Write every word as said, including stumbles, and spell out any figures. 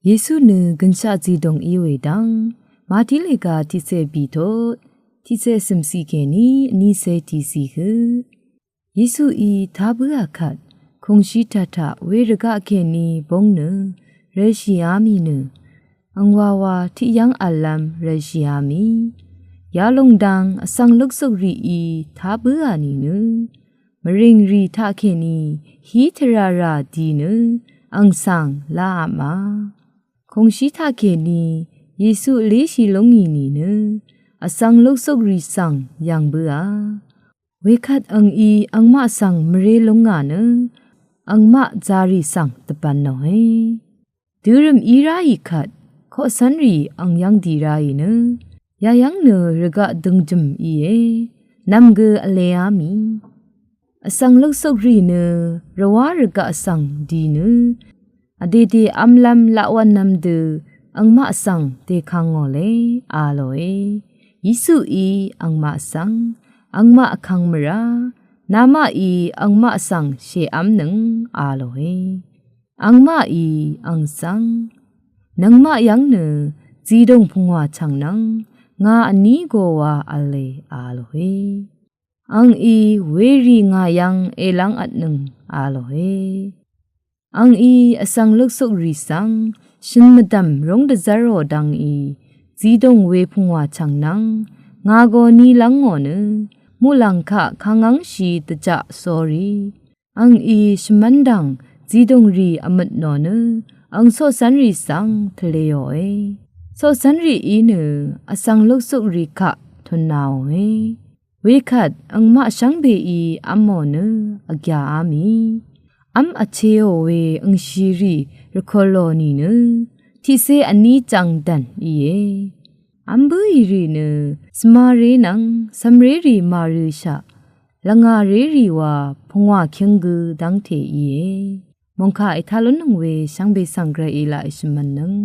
Yesu nø gønshaq zidong í we dang, Mati lèga tiqcè bì tot, tiqcè cø̀mcì kèní vnícè tìcì hø. Yesuí tá bǿà kvt, kùngshí taq taq we rvgaq kèní bóng nø rvshìá mì nø, angwawa tiqyv́ng v̀llv́m rvshìá mì. Yalòng dang vsvng luksukrìí tá bǿà nìnø, mvrìngrì taqkèní hí tvràrà di nø, ang svng láá ma. Kùngshí taqkèní Yesu vléshì lúngì nìnø, vsvng luksukrì svng yv̀ng bǿà. Wekvt angí angmaq svng mvré lúngà nø, angmaq zarì svng dvbv̀n nòe. Dørø̀m í ráì kvt, koqcv́nrì ang yv́ng dì ráì nø, yayv́ng nø rvgaq døngjø̀m íe, nv̀m gø vleá mì. Vsvng luksukrì nø, rvwá rvgaq svng dì nø, vdèdè v́mlv́m laqwv̄nnv̄m dø, angmaq svng dèkvngò le, a lòe. Yesuí angmaq svng, angmaq vkvng mvrá, namaqí angmaq svng shèv́mnøng, a lòe. Angmaqí ang svng, nøngmaq yv́ng nø, zidòng pungwà chv̀ng nvng, ngà vní go wa v̄le, a lòe. Angí werì ngà yv́ng èlv́ng vtnøng, a lòe. Angí vsvng luksukrì svng, shø̀n mvdv̀m rúng dvzv́rò dvngí, zidòng we pungwà chv̀ng nvng, ngà go ní lv́ngò nø, muqlàng kaq kangv́ngshì dvjaq sórí. Angí shvmv́n dv̀ng zidòngrì vmøt nò nø, ang coqcv́nrì svng tvleyòe. Coqcv́nrìí nø, vsvng luksukrì kaq tùnnaòe. Wekvt angmaq shvngbeí v́mò nø, vgyàá mì. V́m vcheò we angshirì rvkùlò nìnø, tiqcé vní jv̀ng dv̀n íe. V́m bǿì rì nø, svmaré nvng, cv̀mrérì màrø̄shaq, lvngàrérì wa, pungwà kyǿng gø dv́ngte íe. Mòngkà ètá lúnnøng we, shvngbe svng gvray èlaq èshvmv̀nnøng.